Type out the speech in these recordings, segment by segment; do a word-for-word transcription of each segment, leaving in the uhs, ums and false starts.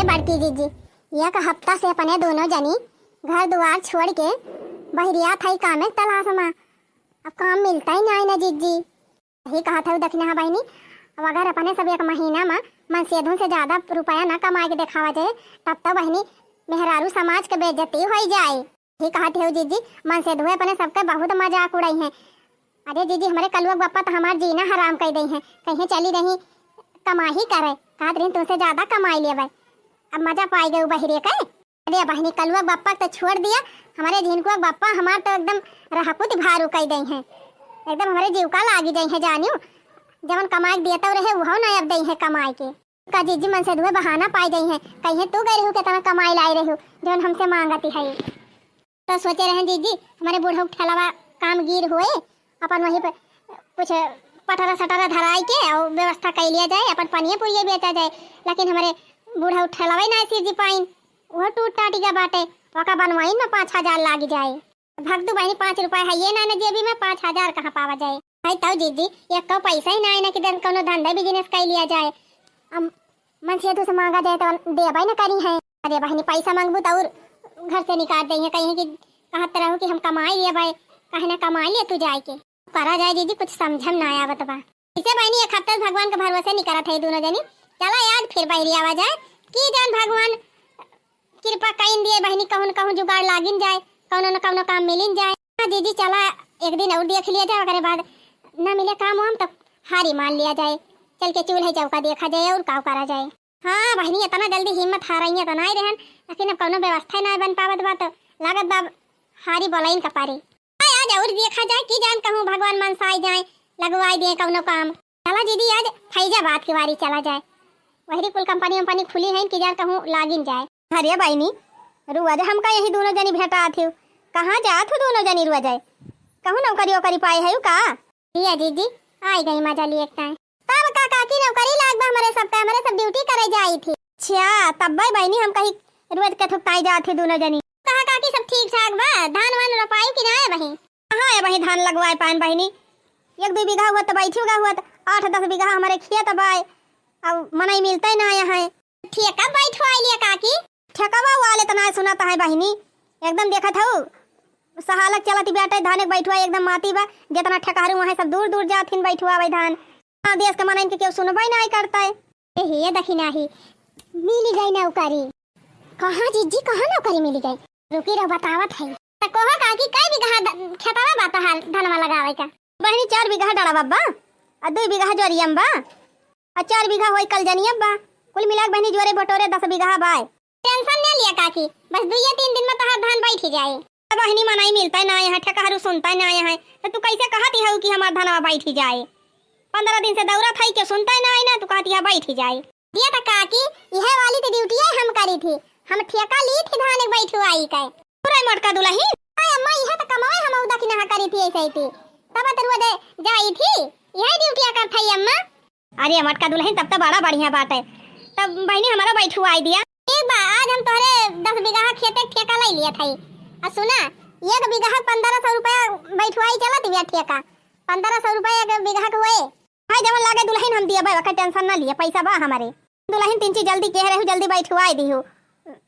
बड़की जीजी, एक हफ्ता से अपने दोनों जनी घर दुआर छोड़ के बहरिया थई कामे तलाश मा। अब काम मिलता ही नाई ना जीजी। यही कहत हऊ दखिनहा बहिनी, अब अगर अपने सब एक महीना मा मनसेधु से ज्यादा रुपया ना कमाए के देखावा जाए, तब तो बहिनी मेहरारू समाज के बेइज्जती होई जाए। यही कहत हऊ जीजी, मनसेधु अपने सबके बहुत मजाक उड़ई हैं। अरे जीजी, हमरे कलुआ के बप्पा तो हमार जीना हराम कई दई हैं, कहीं चली रही कमाई करे, कहत रही तुमसे ज्यादा कमाई लेबै, अब मजा पाई गए बहिरे के। अरे बहिनी, कलुआ बप्पा के तो छोड़ दिया, हमरे झिनकुआ बप्पा हमार तो एकदम रहकुत भारू कई दई हैं, एकदम हमरे जीव का लागी जाई हैं जानियो। जवन कमाई के दिया तो रहे, उहो ना अब दई हैं कमाई के। का जीजी, मनसेधुए बहाना पाई जाई हैं, कहीं तू गई रहू, केतना कमाई लाई रहू, जवन हमसे मांगती है। तो सोचे रहे जीजी, हमरे बूढ़ऊ ठेलवा काम गिर होए, अपन वहीं पे कुछ पटरा सटरा धराई के और व्यवस्था कर लिया जाए, अपन पनिया पुरिया बेचा जाए। लेकिन हमरे बूढ़ऊ ठेलवा ही ना सिरजी पाइन, वो टूट टाटी का बाटे, ओका बनवाइन में पाँच हजार लाग जाए। भगतू बहिनी, पाँच रुपया है ये ना, ना जेबी में, पाँच हजार कहाँ पावा जाए? भाई तब जीजी, एक कौ पैसा ही ना है ना कि दन-, कौनो धंधा बिजनेस कर लिया जाए। अब मनसेधु से मांगा जाए तो देबे न करी है। अरे बहिनी, पैसा मांगबू तो और घर से निकाल देंगे, कहीं कि कहत रहू कि हम कमाई लेबै, कहे ना कमाई ले तू जाए के। करा जाए जीजी, कुछ समझम ना आवत बा। इसे बहिनी, एक हफ्ता से भगवान के भरोसे नहीं करत है दोनों जनी। चला आज फिर बहरी आवा जाए कि जान भगवान कृपा कइन दिए बहिनी, कहूँ न कहूँ जुगाड़ लागिन जाए, कौनो न कौनो काम मिलिन जाए। हाँ जीजी, चला एक दिन और देख लिया जाए, ओकरे बाद न मिले काम वाम तो हारी मान लिया जाए, चल के चूल्हे चौका देखा जाए और का करा जाए। हाँ बहिनी, इतना जल्दी हिम्मत हारइया तो नाई रहन, लेकिन अब कौनो व्यवस्था ना बन पावत बा तो लागत बा हारी बोलाइन का पारी। हाँ, आज और देखा जाए कि जान कहूँ भगवान मनसाई जाए, लगवाई दिए कौनो काम। चला दीदी, आज फैजाबाद की वारी चला जाए, वहरी कुल कंपनी वंपनी खुली है कि जान कहूँ लागिन जाए। अरे बहिनी, रुआ जे हमका यही दोनों जनी भेंटा आथिउ, कहाँ जात हो दोनों जनी रुआ जाए, कहूँ नौकरी ओकरी पाए है का? जिया जीजी, आई गई मजा लिए एक टाइम। तब का काकी नौकरी लाग बा हमरे सबका, हमरे सब ड्यूटी करे जाई थी। अच्छा, तब भाई बहिनी हम कहीं रोज के थुकताई जात थी दोनों जनी। कहा काकी सब ठीक ठाक बा, धान वान रोपाई कि ना है बहिन? कहाँ है बहिन धान लगवाए पाएन बहिनी, एक दो बीघा हुआ तो बैठी हुआ हुआ तो आठ दस बीघा हमरे खेत बाय, अब मनई मिलते ना आया है। ठेका बैठवाई लिया काकी। ठेकवा वाले तो ना सुनत है बहिनी, एकदम देखत हऊ सहालक चलत बाटे, धाने के बैठवा एकदम माती बा, जितना ठेकहरू वहाँ सब दूर दूर जाथिन बैठवा भाई धान। हाँ, देश के मनइन के केहू सुनबे नाई करता है। ए हे, देखी नाही, मिली गई नौकरी। कहाँ जीजी, कहाँ नौकरी मिली गई? रुकी रहो, बतावत है। त कहो काकी, कै बीघा द-, खेतवा बा तोहार धनवा लगावे का? बहिनी, चार बीघा डड़वा बा, आ दुई बीघा जोरियम बा, आ चार बीघा होई कलजनिया बा। कुल मिला के बहिनी, जोरे बटोरे दस बीघा बाय। टेंशन न लिया काकी, बस दुइये तीन दिन में तोहार धान बैठ ही जाए। अब बहिनी, मनई मिलता ना यहाँ, ठेकहरू सुनता ना यहाँ, तो तू कैसे कहती हऊ कि हमार धनवा बैठ ही जाए? पन्द्रह दिन से दौरा था, के सुनता ना है ना, तू कहती है बैठ ही जाए। ये तो काकी, यह वाली तो ड्यूटी है हम करी थी, हम ठेका ली थी धान एक बैठवाई के। पूरा मोटका दुलहिन। हाय अम्मा, यह तो कमाए हम उदा की नहा करी थी ऐसे ही थी, तब तो रुआ दे जाई थी, यही ड्यूटी कर था अम्मा। अरे मोटका दुलहिन, तब तो बड़ा बढ़िया बात है, तब बहिनी हमारा बैठवाई दिया। एक बा, आज हम तोहरे दस बीघा खेते के ठेका ले लिया था। आ सुना, एक बीघा पन्द्रह सौ रुपया बैठवाई चलत बिया ठेका, पन्द्रह सौ रुपया एक बीघा के हुए। भाई जवन लागे दुलहिन हम दिया भाई, ओकर टेंशन ना लिया, पैसा बा हमारे। दुलहिन तीन चीज जल्दी कह रहे हो, जल्दी बैठवाई दी हो,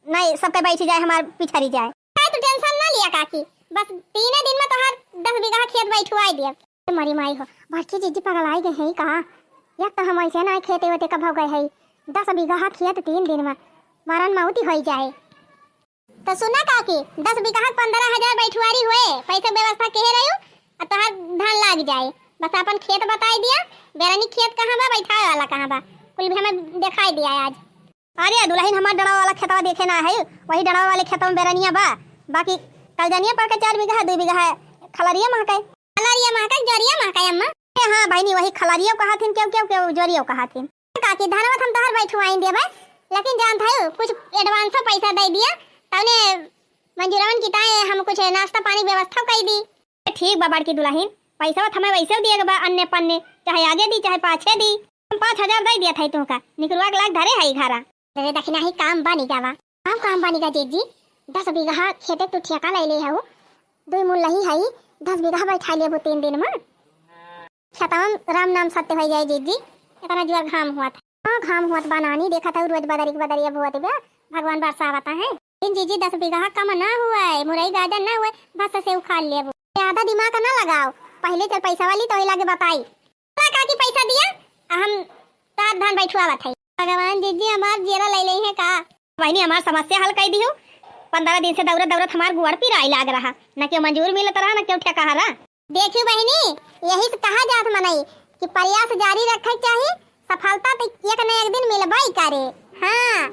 नहीं सबके बैठ जाए, हमार पिछड़ी जाए। काहे तू टेंशन ना लिया काकी, बस तीने दिन में तोहार दस बीघा खेत बैठवाई दिया। मरी माई हो, बड़की जीजी पगलाई गई है का? या तो हम ऐसे ना खेते वेते कब हो गए है, दस बीघा खेत तीन दिन में मरन मौती होई जाए। तो सुना काकी, दस बीघा के पन्द्रह हजार बैठवारी हुए, पैसा व्यवस्था कहे रही, आ तोहार धान लाग जाए। बस अपन खेत बताई दिया, बेरानी खेत कहाँ बा, बैठावे वाला कहाँ बा, कुल भी हमें दिखाई दिया आज। अरे दुलहिन, हमार डड़वा वाला खेतवा देखे ना है, वही डड़वा वाले खेतवा में बेरनिया बा, बाकी कलजनिया पर के चार बीघा है, दो बीघा है, खलरिया महके। खलरिया महके, जोरिया महके अम्मा। ए हाँ बहिनी, वही खलरिया कहा थिन, क्यों, क्यों, क्यों जोरिया कहा थिन। काकी, धनवा हम तोहर बैठवाइन देबे, लेकिन जानत है कुछ एडवांसो पैसा दे दिया, तौने मंजूरवन की ताए हम कुछ नाश्ता पानी व्यवस्था कर दी। ठीक बा बड़की दुलहिन, पैसा तो हमें वैसे दिए के बा, अन्ने पन्ने, चाहे आगे दी, चाहे पाछे दी। हम पाँच हजार दे दिया था तुमका, निकलवा के लाग धरे है घरा। अरे दखिना ही काम बनी गवा। काम, काम बनी गा जीजी, दस बीघा खेते तू ठेका ले ले हऊ, दुई मुल लही हई, दस बीघा बैठा लेबू तीन दिन में। खेतवा में राम नाम सत्य हो जाए जीजी, इतना जुआ घाम हुआ था। हाँ, घाम हुअत बा नानी, देखत हऊ रोज बदरी के बदरी अब होत बा, भगवान बरसावत है। लेकिन जीजी, दस बीघा कम ना हुआ है, मुरई गाजर ना हुआ है, भस से उखाड़ लेबू। ज्यादा दिमाग ना लगाओ, पहिले चल पैसा वाली तो लागे बताई। ला काकी पैसा दिया, आ हम तोहार धान बैठुआवत है। भगवान जीजी हमार जेरा ले ले है का? बहिनी, हमार समस्या हल कई दिहू। पन्द्रह दिन से दौड़त दौड़त हमार गोड़ पिराई लाग रहा, न केहू मजूर मिलत रहा, न केहू ठेकाहारा। देखियो बहिनी, यही से कहा जात मनई कि प्रयास जारी रखे के चाही, सफलता तो एक न एक दिन मिलबई करे। हाँ,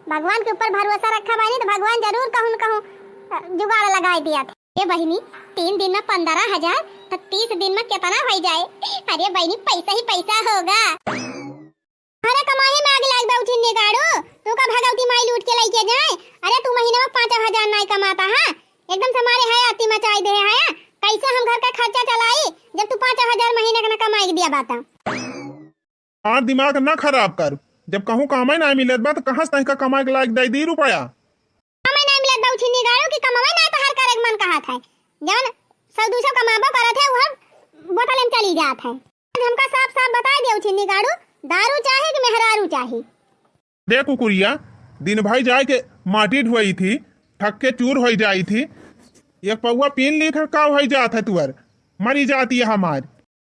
भगवान के ऊपर भरोसा रखा बहिनी, तो भगवान जरूर कहूँ न कहूँ, अ, जुगाड़ लगाई दिया था। ए बहिनी, तीन दिन में पन्द्रह हजार, तो तीस दिन में कितना हो जाए? अरे बहिनी, पैसा ही पैसा होगा। अरे कमाई में आग लाग बा उठिन निगाड़ू, तू का भगवती माई लूट के लइके जाए? अरे तू महीना में पाँच हजार नाई कमाता है, एकदम से हमारे हयाती मचाई दे है। कैसे हम घर का खर्चा चलाई जब तू पाँच हजार महीने का ना कमाई के दिया बाता? और दिमाग ना खराब कर, जब कहूँ कामे ना मिलत बा तो कहाँ से तनिका कमाई के लायक दे दी रुपया? कमाई ना मिलत बा उठिन निगाड़ू कि कमाई ना तोहार करे के मन कहा था, जवन सौ दू सौ कमाबो करत है वो बोतल में चली जात है। आज हमका साफ साफ बताई दे उठिन निगाड़ू, दारू चाही कि मेहरारू चाही? देख कुकुरिया, दिन भई जाए के माटी ढुआई थी, थक के चूर होई जाई थी, एक पौवा पीन ली था, का होई जात है तुअर, मरी जाती है हमार।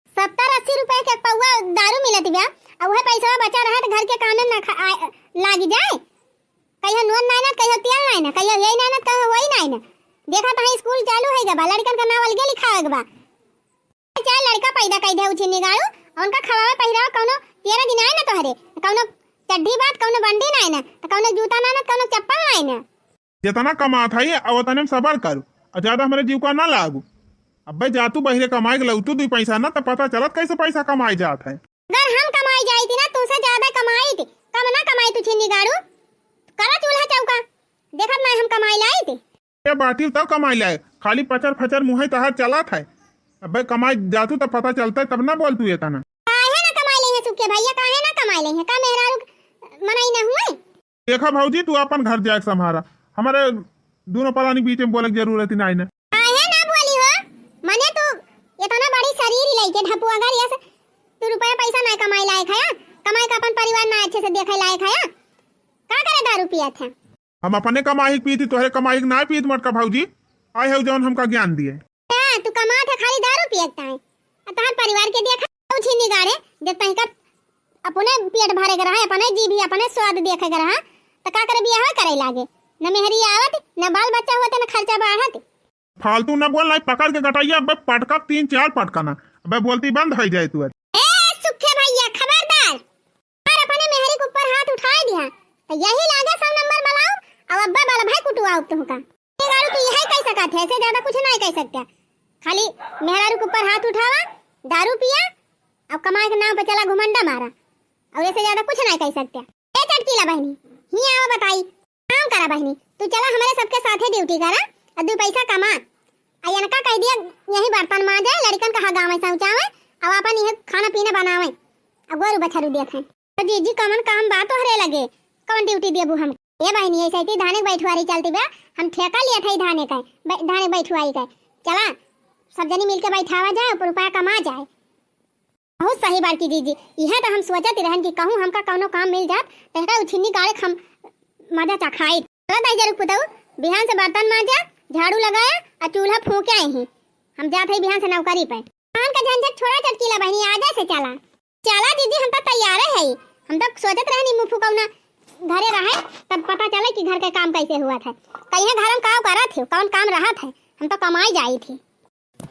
सत्तर अस्सी रुपए के एक पौवा दारू मिलत बा, आ उहे पैसा बचा रहे तो घर के कामे में ना खा-, आ, लाग जाए। कहियो नून नाई ना, कहियो तेल नाई ना, कहियो यही नाई ना, कहियो वही नाई ना। देखा तो स्कूल चालू है बा, लड़कन का नाम अलगे लिखावे के बा। चाहे लड़का पैदा कर दे उछिन्नी गाड़ू, उनका खवावे पहिरावे कौनो तेरह दिन आए ना तोहरे, कौनो चड्ढी बात, कौनो बंडी नाई ना, तो कौनो जूता ना ना, कौनो चप्पल नाई ना। जितना कमात है, अब उतने में सबर करू, और ज्यादा हमारे जीव का ना लागू। अब्बे जा तू बहिरे कमाए के लौटू दुई पैसा ना, तो पता चलत कैसे पैसा कमाए जात है। अगर हम कमाई जाई थी ना, तुमसे ज्यादा कमाई थी, कम ना कमाई तू छिन्नी गाड़ू। करा चूल्हा चौका, देखत ना हम कमाई लाई थी। ए बाटी तब कमाई लाए, खाली पचर फचर मुँहे तहार चलत है। अबे कमाई जातू तब पता चलता है, तब ना बोलतू ये तना। काहे ना कमाई लेहे सुखे भैया, काहे ना कमाई लेहे? का मेहरारू क-, मनई ना हुए? देखा भौजी, तू अपन घर जाके संभारा, हमारे दोनों परानी बीच में बोले के जरूरत ही नाई ना। काहे ना बोली हो? मने तू इतना बड़ी शरीर ही लेके ढपुआ घर, ये से तू रुपया पैसा ना कमाई लायक है, कमाई का अपन परिवार ना अच्छे से देखे लायक है, का करे दारू पियत है? हम अपने कमाई के पीती, तोहरे कमाई के ना पीत मोटका भौजी। आए हो जौन हमका ज्ञान दिए। हाँ, तू कमात है खाली दारू पिए के ताई। आ तोहर परिवार के देखा, उ छिन्नी गाड़े, जब तनिका अपने पेट भरे के रहा, अपने जी भी, अपने स्वाद देखे के रहा, तो का करे बियाह करे लागे? न मेहरी आवत, न बाल बच्चा होते, न खर्चा बढ़त। फालतू न बोल, नहीं पकड़ के गटैया अबे पटका तीन चार पटका ना। अबे बोलती बंद हो जाए तू। ए सुखे भैया, खबरदार! अगर अपने मेहरी के ऊपर हाथ उठाए दिया, तो यही लागे सौ नंबर बलाऊ, अब अब्बा बल भाई कुटुआऊ तुमका। मेहरारू तू यही कह सकत है, ऐसे ज्यादा कुछ नहीं कह सकते। खाली मेहरारू के ऊपर हाथ उठावा, दारू पिया, और कमाए के नाम पे चला घुमंडा मारा, और ऐसे ज्यादा कुछ नहीं कह सकते। ए चटकीला बहनी, ही आवा बताई, काम करा बहनी, तू चला हमारे सबके साथे ड्यूटी करा, और दू पैसा कमा। आ इनका कह दिया, यही बर्तन मांजे, लड़कन का हगावे, शौचावे, अब अपन यह खाना पीना बनावे, अब गोरू बछरू देखे। तो जीजी, कवन काम बा तोहरे लगे, कवन ड्यूटी देबू हम? ए बहनी, ऐसे ही धाने के बैठुआरी चलती बा, हम ठेका लिया था ई धाने का, बै-, धाने के बैठुआरी का। चला, सब जनी मिलके बैठावा जाए, ऊपर रुपया कमा जाए। बहुत सही बड़की जीजी, इहे तो हम सोचत रहन कि कहूँ हमका कौनो काम मिल जात, तो एकरा उछिन्नी गाड़े के हम मजा चखाई। चला दाई जरूर पुतऊ, बिहान से बर्तन मांजा, झाड़ू लगाया, और चूल्हा फूंके आई ही। हम जात है बिहान से नौकरी पे। काम का झंझट छोड़ा चटकीला बहनी, आजे से चला। चला दीदी, हम तो तैयारे है, हम तो सोचत रहनी मुफु कौना घरे रहे, तब पता चले कि घर के काम कैसे हुआ था। कहीं घर में काम करत हो, कौन काम रहत है, हम तो कमाई जाई थी।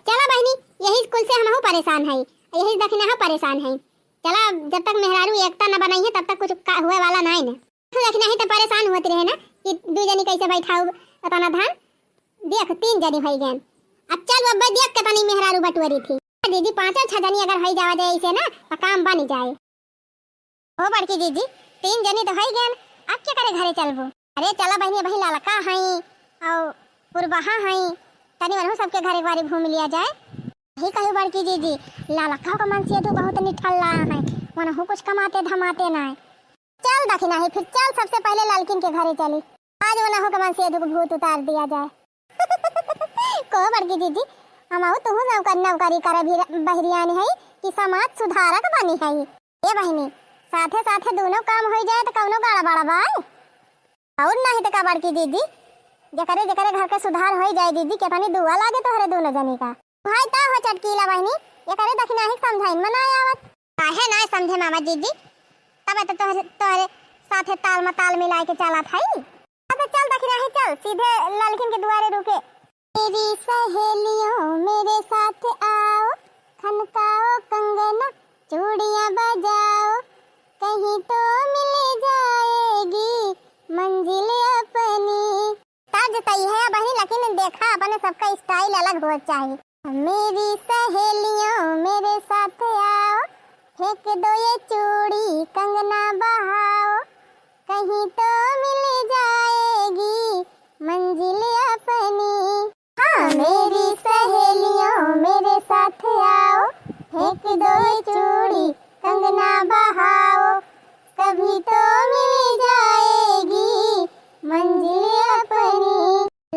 चला बहनी, यही कुल से हमहू परेशान है, यही दखिनहा परेशान है। चला, जब तक मेहरारू एकता न बनाई है, तब तक कुछ का-, हुए वाला नहीं न। दखिनही तो परेशान होत रहे ना कि दू जनी कैसे बैठाऊ उतना धान। देख, तीन जनी होई गए। अब चल बब्बे, देख कितनी मेहरारू बटुअरी थी। दीदी, पाँचों छह जनी अगर होई जावा जाए ऐसे ना, तो काम बन जाए। ओ बड़की जीजी, तीन जनी तो होई गए, अब क्या करे घरे चलबो? अरे चला बहनी, वही ललका हई और पुरबहा हई, तनी वनहु सबके घरे एक बारी घूम लिया जाए। यही कहू बड़की जीजी, ललका का मन से तो बहुत निठल्ला है, वनहु कुछ कमाते धमाते ना है। चल दखिनही, फिर चल सबसे पहले ललकिन के घरे चली। आज वनहु के मन से दुख भूत उतार दिया जाए। को बड़की जीजी, हमहू तुहू नौकर-, नौकरी करे भी बहरियान है कि समाज सुधारक बनी है। ए बहिनी, साथे साथे दूनो काम होइ जाए त कउनो गड़बड़ बाय? अउर नाहीं त का बड़की दीदी, जेकरे जेकरे घर के सुधार होइ जाए दीदी, केतनी दुआ लागे तोहरे दूनो जनी का। भाई त हो चटकीला बहिनी, एकरे दखिनाही समझाइन म नाय आवत। काहे नाय समझे मामा दीदी, तब त तोहरे, तोहरे साथे ताल म ताल मिलाइ के चलत हई। अब चल दखिनाही चल, सीधे ललकिन के दुआरे रुके। मेरी सहेलियों मेरे साथ आओ, खनकाओ कंगना चूड़ियां बजाओ, कहीं तो मिल जाएगी मंजिल अपनी। तर्ज तई है बहिनी, लेकिन देखा अपने सबका style अलग हो चाहिए। मेरी सहेलियों मेरे साथ आओ, फेंक दो ये चूड़ी कंगना बहाओ, कहीं तो मिल जाएगी मंजिल अपनी। हाँ, मेरी सहेलियों मेरे साथ आओ, फेंक दो ये चूड़ी कंगना बहाओ, कभी तो मिल जाएगी मंजिल अपनी।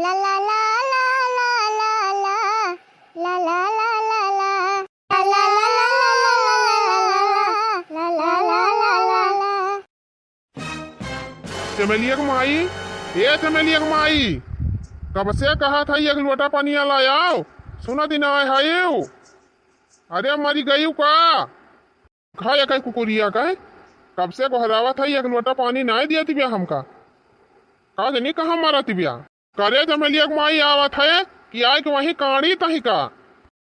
ला ला ला ला। चमेलिया के माई, ए चमेलिया के माई, कब से कहत हई एक लोटा पनिया लायाव, सुनत ही नाय हयू। अरे मरी गयू का? खाया कहे कुकुरिया कहे, कब से गोहरावत हई एक लोटा पानी नाय दियत बिया हमका। का जनी कहाँ मरत बिया। करे चमेलिया के माई आवत है कि आइके वहीं काड़ी तही का।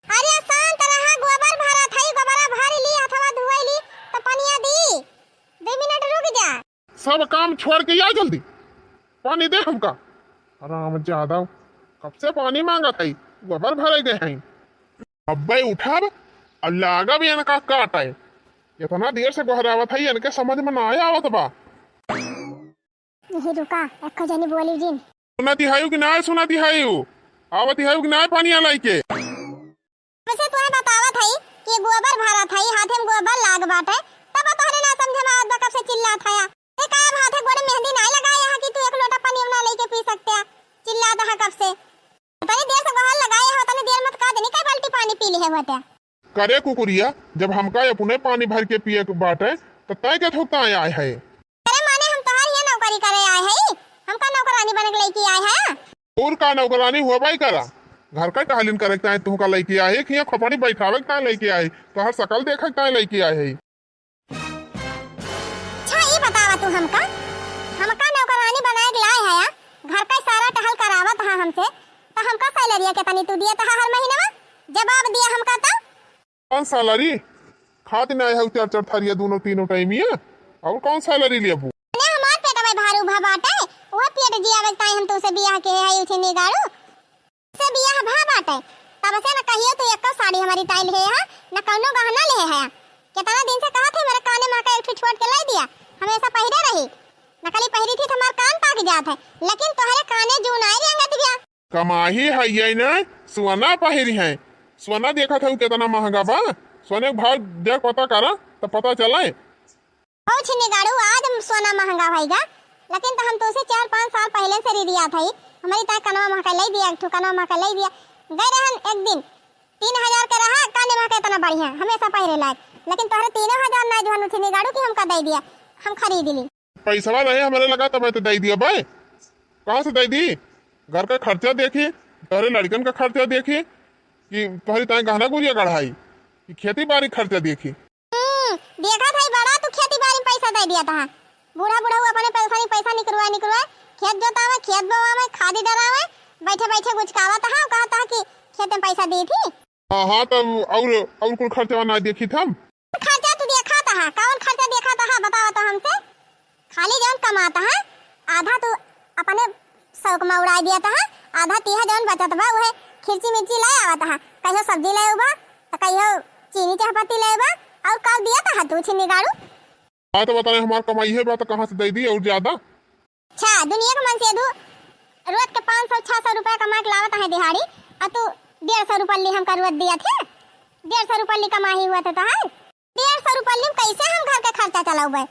अरे शांत रहा, गोबर भरत हई, गोबरा भर ली, हथवा धोई ली, त पनिया दी। दो मिनट रुक जा। सब काम छोड़ के आ जल्दी, पानी दे हमका। हरामजादा, कब से पानी मांगत हई, गोबर भरे गए हई। अब्बे उठब अउर लागब इनका काटे। इतना देर से गोहरावत हई, इनके समझ में ना आवत बा। यही रुका, एको जनी बोली जिन। सुनत हयू कि नाय सुनत हयू? आवत हयू कि नाय पनिया लइके? वैसे तोहे बतावत हई कि गोबर भरत हई, हाथे में गोबर लाग बाटे, तब तोहरे ना समझे में आवत बा, कब से चिल्लात हया। ए का अब हाथे गोड़े मेहंदी नाय लगाए हा कि तू एक लोटा पनिया ना लइके पी सकते? चिल्लात हा कब से। तनी देर से गोहर लगाए हा, तनी देर मत का देनी, कई बाल्टी पानी पी लिहे होते। करे कुकुरिया, जब हमका अपने पानी भर के पिए के बाटे, त तय के थोक ताय आए है? अरे माने हम तोहार ये नौकरी करे आए है? हमका नौकरानी बने के लइके आए है? और का नौकरानी हुआ बाई करा? घर का टहलिन करे के ताय तुहका लइके आए है कि यहाँ खोपड़ी बैठावे के ताय लइके आए, तोहार शकल देखे के ताय लइके आए है? अच्छा, ई बतावा तू हमका, हमका नौकरानी बनाए के लाए हया, घर का सारा टहल करावत हा हमसे, त हमका सैलरिया केतनी तू दियत हा हर महीनवा? जवाब दिया हमका त। कौन सैलरी? खात नाय हऊ चार चार थरिया दूनो तीनो टाइम ये, और कौन सैलरी लेबू? ने हमार पेटवा भारू भा बाटे, वो पेट जियावे के ताई हम तुसे बियाह के है उठे निगाड़ू। से बियाह भा बाटे, तब से न कहियो तू एको साड़ी हमारी ताई लिहे हा, न कौनो गहना लिहे हा। केतना दिन से कहत है, मेरे काने मा का एक ठो छोट के लाई दिया, हमेशा पहिरे रही। नकली पहिरी थी तो हमार कान पाक जात है, लेकिन तोहरे काने जून आई रेंगत बिया। कमाही है ये न, सोना पहिरी है। सोना देखत है केतना महंगा बा, सोने के भाव देख पता करा, त पता चले। ओ छिन्नी गाड़ू, आज सोना महंगा भइगा, लेकिन त हम तोसे चार पाँच साल पहिले से रिरियात हई। हमरी ताई कनवा महका लई दिया, एक ठो कनवा महका लई दिया। गए रहन एक दिन, तीन हजार के रहा, काने महका इतना बढ़िया, हमेशा पहिरे लायक। लेकिन तोहरे तीनों हजार ना जोहन छिन्नी गाड़ू कि हमका दे दिया, हम खरीद ली। पैसवा रहे हमरे लगा तब तो दे दिया बे। कहाँ से दे दी? घर का खर्चा देखी, तोहरे लड़कन का खर्चा देखी, कि तोहरी ताई गहना गुरिया गढ़ाई, कि खेती बाड़ी खर्चा देखी। हम्म, देखत हई बड़ा तू खेती बाड़ी में पैसा दे दिया तहा। बूढ़ा बूढ़ा अपने पैसा नहीं, पैसा निकरवाए, निकरवाए, खेत जोतावे, खेत बोवावे, खादी डरावे, बैठे बैठे गुचकावत हा, कहत हा कि खेत में पैसा दी थी। हाँ, हाँ, तब और, और कुल खर्चा ना देखी थम। खर्चा तू देखत हा, कौन खर्चा देखत हा, बतावा तो हमसे। खाली जौन कमात हा, आधा तू अपने शौक में उड़ाई दियत हा, आधा तिहा जौन बचत बा, उहे खिरची मिर्ची ले आवत हा। कहियो सब्जी ले उबा, त कहियो चीनी चाहपत्ती ले उबा, और का दियत हा तू छिन्नी गाड़ू? हाँ, तो बताए, हमार कमाई है बा, तो कहाँ से दे दी और ज्यादा? अच्छा, दुनिया के मन से दू रोज के पाँच सौ, छह सौ रुपया कमा के लावत है दिहाड़ी, और तू डेढ़ सौ रुपया ली हमका रोज दिया थे, डेढ़ सौ रुपया ली कमाई हुआ थे तो है, डेढ़ सौ रुपया ली कैसे हम घर के खर्चा चलाउबे?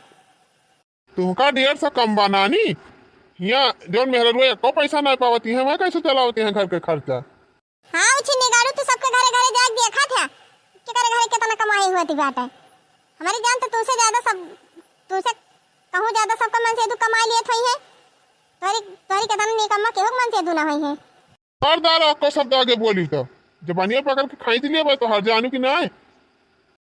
तुहका डेढ़ सौ कम बा नानी, हियाँ जौन मेहररुआ एको पैसा ना पावती है, वह कैसे चलावती है घर के खर्चा? हाँ, उ छिन्नी गाड़ू, तू सबके घरे घरे जाके देखा था, केकरे घरे केतना कमाई हुआ थी बाटे। हमारी जान तो तुमसे ज्यादा सब तू से कहूँ ज्यादा सबका मनसेधु कमाई लियत होइहैं। तोहरी, तोहरी के तना निकम्मा केहू के मनसेधु ना होइहैं। खबरदार, अक्को शब्द आगे बोली तो जबानिया पकड़ के खींच लिए भाई, तोहार जानू कि नाय?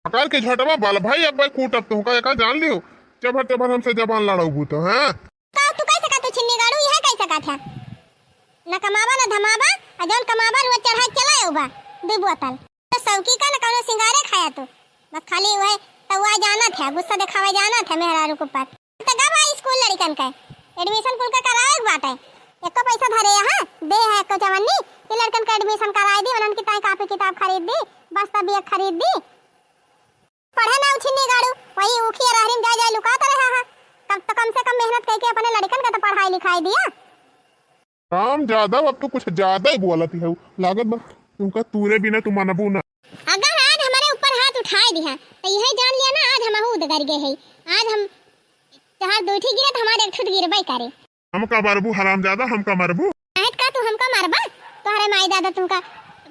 पकड़ के झोटवा बल भाई, अब भाई कूटब तुहका, एका जान लियो। जबर जबर हमसे जबान लड़ाऊ तो, हाँ? का तू कह सकत हो छिन्नी गाड़ू, यह कह सकत है? न कमाबा न धमाबा, आ जौन कमाबा रोज चढ़ाई चला आउबा, दू बोतल। तो सौकी का न कौनो सिंगारे खाया तू, बस खाली वह तउआ जानत है, गुस्सा देखावे जानत है मेहरारू के ऊपर। तो गवा स्कूल लड़िकन के admission कुल के करावे के बाटे, एको पैसा धरे यहाँ दे है एको चवन्नी कि लड़िकन के admission कराए दी, उन्हन की ताई कापी किताब खरीद दी, बस्ता बैग खरीद दी। पढ़े ना उछिन्नी गाड़ू, वही ऊखी रहरी में जाए जाए लुकात रहा है। कम तो कम से कम मेहनत करके अपने लड़िकन के तो पढ़ाई लिखाई दिया। राम जादव, अब तो कुछ ज्यादा ही बोलत है, लागत बा तुमका तूरे बिना तू मनबू ना। अगर आज हमारे ऊपर हाथ उठाए दिहा, तो यह जान लिया ना, आज हम उदगर गए हैं। आज हम तोहार दो ठी गिरत, हमारे एक ठुट गिरबे करे। हमका मरबू हरामजादा, हमका मरबू? काहे का तू हमका मरबा? तोहरे माई दादा तुमका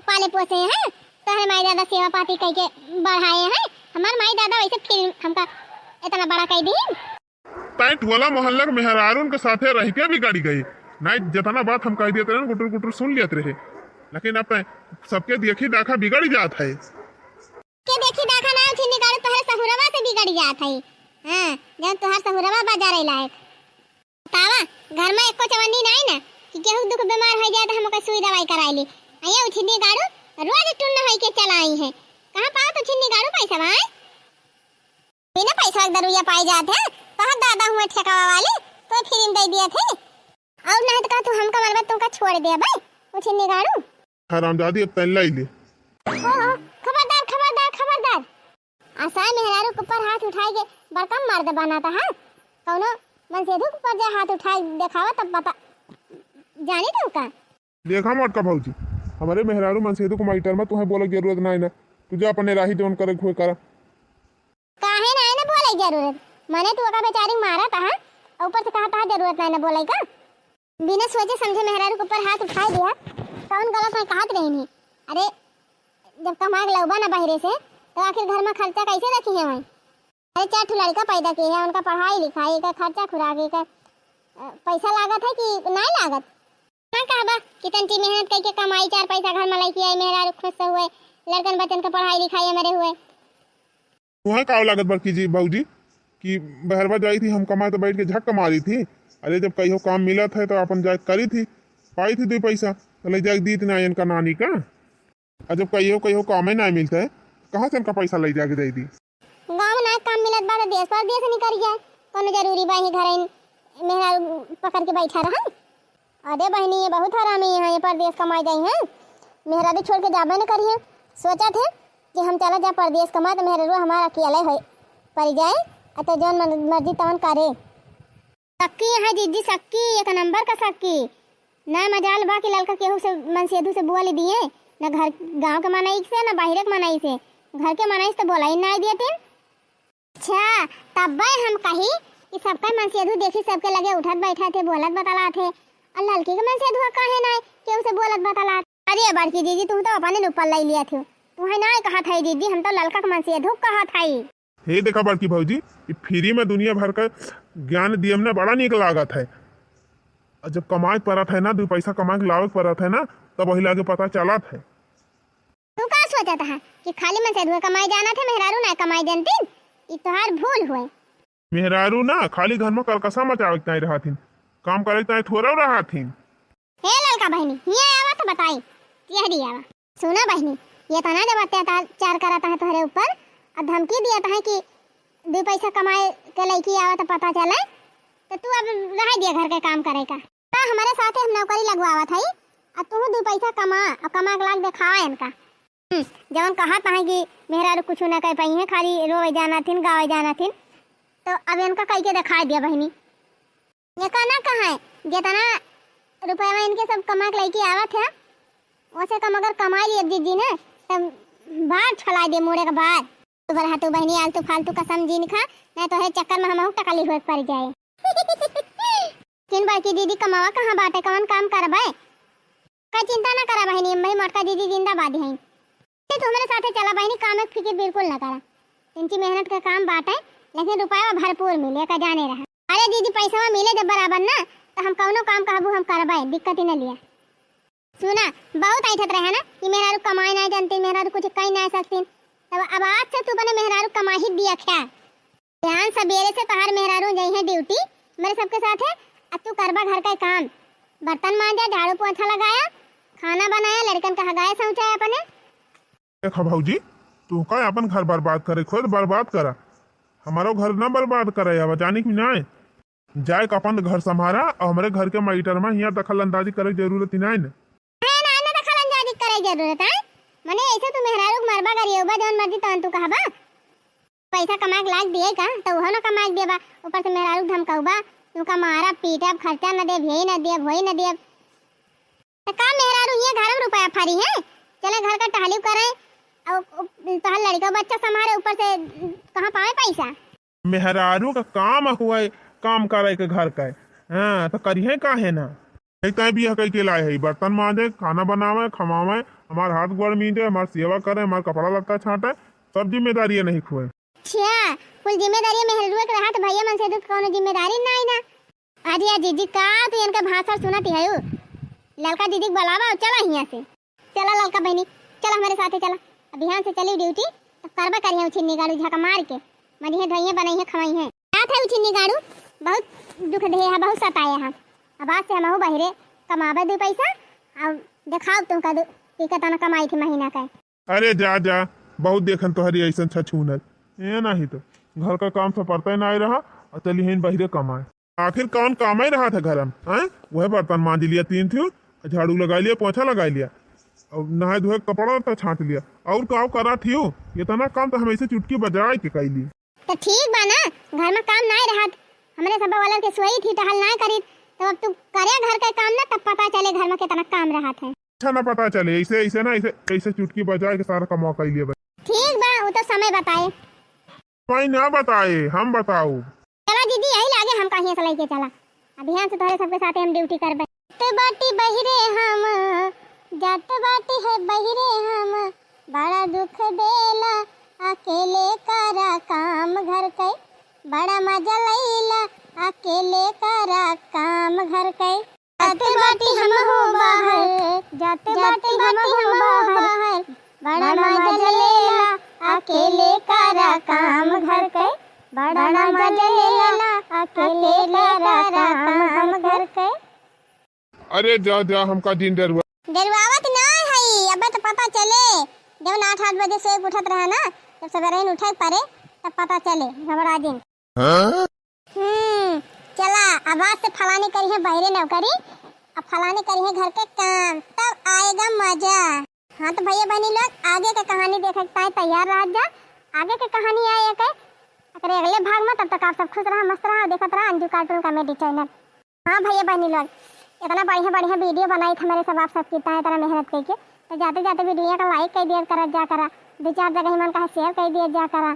पाले पोसे हैं, तोहरे माई दादा सेवा पाती कइके बढ़ाए हैं। हमार माई दादा वैसे फिर हमका इतना बड़ा कह दी। तैं टोला मोहल्ला के मेहरारून के साथे रह के बिगड़ गई। नहीं, जितना बात हम कह देते रहे, गुटुर गुटुर सुन लेते रहे, लेकिन अब तैं सबके देखी दाखा बिगड़ जात है। के देखी दाखा ना उछिन्नी गाड़ू, तोहरे सहुरवा से बिगड़ जात है। हाँ, जब तोहर सहुरवा बाजारे लायक। बतावा, घर में एको चवन्नी नाई ना कि केहू दुख बीमार हो जाए तो हम ओकर सुई दवाई कराई ली। आ ये उछिन्नी गाड़ू रोज टुन्न होई के चला आई है। कहाँ पावत उछिन्नी गाड़ू पैसा भाई? बिना पैसा के दरुइया पाई जात है। तोहर दादा हुए ठेकावा वाले, तो फ्री में दे दिया थे। और नहीं तो का तू हमका मरबा, तुमका छोड़ दे भाई उछिन्नी गाड़ू। हरामजादी, अब तैं लाई ले। ओहो, खबरदार, खबरदार, खबरदार। असाय मेहरारू के ऊपर हाथ उठाए के बड़का मर्द बनाता है। कौनो मनसेधु के ऊपर जे हाथ उठाए देखावा तब पता जानी तू का? देखा मोटका भौजी, हमरे मेहरारू मनसेधु के मैटर में तुहें बोले के जरूरत नाई ना। तू जा अपने राही जौन करे के होए करा। काहे नाई ना बोले के जरूरत? मने तू ओका बेचारी के मारत हा, ऊपर से कहत हा जरूरत नाई ना बोले का? बिना सोचे समझे मेहरारू के ऊपर हाथ उठाए दिया, कौन गलत मैं कहत रही नहीं? अरे, जब कमा के लउबा ना बहरे से, तो आखिर घर में खर्चा कैसे रखी है वहीं? अरे, चार ठो लड़का पैदा किए हैं, उनका पढ़ाई लिखाई का खर्चा खुराकी का, अ, पैसा लागत है कि नाई लागत? ना कहबा कि तंची मेहनत करके कमाई, चार पैसा घर में लेके आई, मेहरारू खुश से हुए, लड़कन बच्चन का पढ़ाई लिखाई हमारे हुए। तुहें का लागत बड़की जी, भौजी, कि बहरवा जाई थी, हम कमाए तो बैठ के झक मारी थी। अरे, जब कहियो काम मिलत है तो अपन जाए करी थी, पाई थी दो पैसा, तो ले जाके दी थी ना इनका नानी का। और जब कहियो, कहियो कामे ना मिलता है, कहाँ से इनका पैसा ले जाके दे दी? गाँव में ना काम मिलत बा तो देश परदेश निकल जाए, कौनो जरूरी बा ही घर इन मेहरारू पकड़ के बैठा रहा? अरे बहिनी, ये बहुत हरामी हैं, ये परदेस कमाए जाई हैं, मेहरारू छोड़ के जाबे न करिहैं। सोचत है कि हम चला जा परदेस कमाए, तो मेहरारू हमार अकेले है परि जाए, आ तो जौन मन-, मर्जी तवन करे। सक्की है जीजी, सक्की, एक नंबर का सक्की। ना मजाल बा कि ललका केहू से, मनसेधू से बोल दिए, ना घर, गाँव के मनई से, ना बाहरे के मनई से, घर के मनई से तो बोला ही ना दिए थे। अच्छा, तब्बे हम कही कि सबका मनसेधू देखी, सबके लगे उठत बैठत है, बोलत बतलात है, और ललकी के मनसेधुआ काहे ना है, केहू से बोलत बतलात? अरे बड़की जीजी, तुम तो अपने ऊपर ले लिया थे, तुम्हें ना कहा था जीजी, हम तो ललका के मनसेधू कहा था। हे देखा बड़की भौजी, ई फ्री में दुनिया भर का ज्ञान दियम ना बड़ा नीक लागत है। और जब कमाए पड़त है ना, दो पैसा कमा के लावे के पड़त है ना, तब वही लागे पता चलत है। तू का सोचत हा कि खाली मनसेधुआ कमाए जानत है, मेहरारू ना कमाए जानतीन? ई तोहार भूल हुए। मेहरारू ना खाली घर में करकसा मचावे के ताई रहथिन, काम करे के ताई थोड़ा रहथिन। हे ललका बहिनी, हियाँ आवा तो बताई, कह दी आवा। सुना बहिनी, ये तना जब अत्याचार करत है तोहरे ऊपर, अब धमकी दियत है कि दो पैसा कमाए के लइकी आवा तो पता चले, तो तू अब रह दिया घर के काम करे का। का हमारे साथे हम नौकरी लगवावत हई, आ तू दू पैसा कमा, आ कमा के लाग देखावा इनका। हम्म, जवन कहत हैं कि मेहरारू कुछ ना कह पाई है, खाली रोवे जाना थिन, गावे जाना थिन, तो अब इनका कह के दिखा दिया बहिनी। ये का ना कहा है, जितना रुपया इनके सब कमा के लेके आवत है, ओसे कम अगर कमाई लिए जीजी ने, तब बार छला दे, मुड़े का बार। तू बरहा तू बहिनी, आलतू फालतू कसम जिन खा, नहीं तो है चक्कर में हमहू टकली हुए पड़ जाए। किन बड़की दीदी कमावा कहाँ बाटे, कवन काम करबे? का चिंता ना करा बहिनी, हम भाई मोटका दीदी जिंदाबाद हैं। ते तू हमारे साथे चला बहिनी, काम के फिकिर बिल्कुल ना करा। इनकी मेहनत का काम बाटे, लेकिन रुपया भरपूर मिले का जाने रहा। अरे दीदी, पैसा मिले जब बराबर ना, तो हम कौनो काम कहबू हम करबे, दिक्कत ही न लिया। सुना, बहुत ऐठत रहे ना कि मेहरारू कमाए ना जानती, मेहरारू कुछ कही ना सकती। तब अब आज से तू अपने मेहरारू कमाई दिया क्या? ध्यान सबेरे से तहार मेहरारू जइहे ड्यूटी मेरे सबके साथ है, अब तू करबा घर का काम, बर्तन मांजा, झाड़ू पोछा लगाया, खाना बनाया, लड़कन का हगाया शौचाया अपने। देखा भौजी, तू का अपन घर बर्बाद करे, खुद बर्बाद करा, हमारो घर ना बर्बाद करे, अब जानी कि नाय? जाए के अपन घर संभारा और हमरे घर के मैटर में हियाँ दखल अंदाजी करे के जरूरत ही नाय न। है ना, ना दखल अंदाजी करे के जरूरत है, मने ऐसे तू मेहरारू के मरबा गरियौबा जौन मर्जी तौन तू कहबा। पैसा कमाए के लाग दिए का, तो उहो ना कमाए के देबा, ऊपर से मेहरारू के धमकाउबा, उनका मारा पीटा, खर्चा ना देब, यही ना देब, वही ना देब। तो का मेहरारू ये घर में रुपया फारी है? चले घर का टहलियो करे, और उ-, तोहर लड़का बच्चा संभारे, ऊपर से कहाँ पावे पैसा? मेहरारू का काम हुआ है, काम करे के घर का है। हाँ, तो करिहे काहे ना? एक तय बियाह कई के लाए है, बर्तन मांजे, खाना बनावे, खमावे, हमार हाथ गोड़ मींजे, हमार सेवा करे, हमार कपड़ा लत्ता छाटे, सब जिम्मेदारी नहीं खुए। अच्छा, कुल जिम्मेदारी मेहरारू के रहा तो भैया मन से तो कौनो जिम्मेदारी नहीं ना। अरे जीजी, का तू इनका भाषण सुनत ही हयू? ललका दीदी के बुलावा और चला हियाँ से। चला ललका बहनी, चला हमारे साथे चला। अब बिहान से चली ड्यूटी, तो करबा करिया उछिन्नी गाड़ू झाका मार के। मनिहे धोइहे, बनइहे, खवइहे। बात है उछिन्नी गाड़ू, बहुत दुख दे है, बहुत सताए है। अब आज से हमहू बहिरे कमाबे दू पैसा, अब देखाओ तुमका दू, कि कितना कमाई थी महीना का। अरे जा, जा, बहुत देखन तोहरी ऐसन छछूनर। ए नाही तो, घर का काम से परते नाही रहा, और चली हईन बहिरे कमाए। आखिर कौन काम ही रहा था घर में, हैं? वह बर्तन मांज लिया तीन ठियो, झाड़ू लगा लिया, पोछा लगा लिया, और नहाए धोए कपड़ा लत्ता छांट लिया, और का करा ठियो? इतना काम तो हम ऐसे चुटकी बजाए के कैली। तो ठीक बा ना, घर में काम नाही रहत, हमरे सब वालन के सोई थी, टहल नाही करीत, तो अब तू करे घर के काम ना, तब पता चले घर में कितना काम रहत है। अच्छा ना पता चले, ऐसे, ऐसे ना, ऐसे, ऐसे चुटकी बजा के सारा कमवा कर लिए बा। ठीक बा, वो तो समय बताए। समय ना बताए, हम बताओ। चला दीदी, यही लागे हम कहीं से लेके चला। अब बिहान से तोहरे सबके साथे हम ड्यूटी करबे। जात बाटी बहिरे हम, जात बाटी है बहिरे हम, बड़ा दुख देला अकेले करा काम घर के, बड़ा मजा लैला अकेले करा काम घर के। जात बाटी हम हो बाहर, जात बाटी हम हो बाहर, बड़ा मजा लेला अकेले करा काम घर के, बड़ा मजा लेला अकेले करा काम घर के। अरे जा, जा, हमका जिन डरुआ। डरुआवत ना हई, अबे तो पता चले। जब आठ, आठ बजे सोए के उठत रहे ना, जब सवेरे ही उठे के पड़े, तब पता चले घबरा जिन। हाँ? हम्म, चला, अब आज से फलानी करिहे बहिरे नौकरी, अब फलानी करिहे घर के काम, तब आएगा मजा। हाँ तो भैया बहनी लोग, आगे के कहानी देखे के ताई तैयार रह जा। आगे के कहानी आए एक, एकरे अगले भाग में। तब तक आप सब खुश रहा, मस्त रहा, देखत रहा अंजू cartoon comedy channel। हाँ भैया बहनी लोग, इतना बढ़िया बढ़िया video बनाई था मेरे सब, आप सब कितना इतना मेहनत करके, तो जाते जाते video का like कर दिया करा जा करा, दो चार जगह मन कहा share कर दिया जा करा।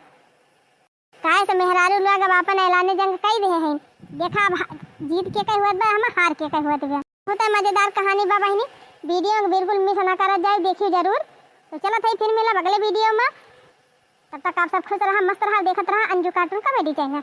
काहे से मेहरारू लोग अब आपन ऐलान जंग कई दिहे हैं। देखा अब हा-, जीत के कई हुआ बा, हम हार के कई हुआ बा। बहुत मजेदार कहानी बा बहनी, video को बिल्कुल miss ना करा जाए, देखियो जरूर। तो चलत है फिर मिलब अगले video में, तब तक आप सब खुश रहा, मस्त रहा, देखत रहा अंजू cartoon comedy channel।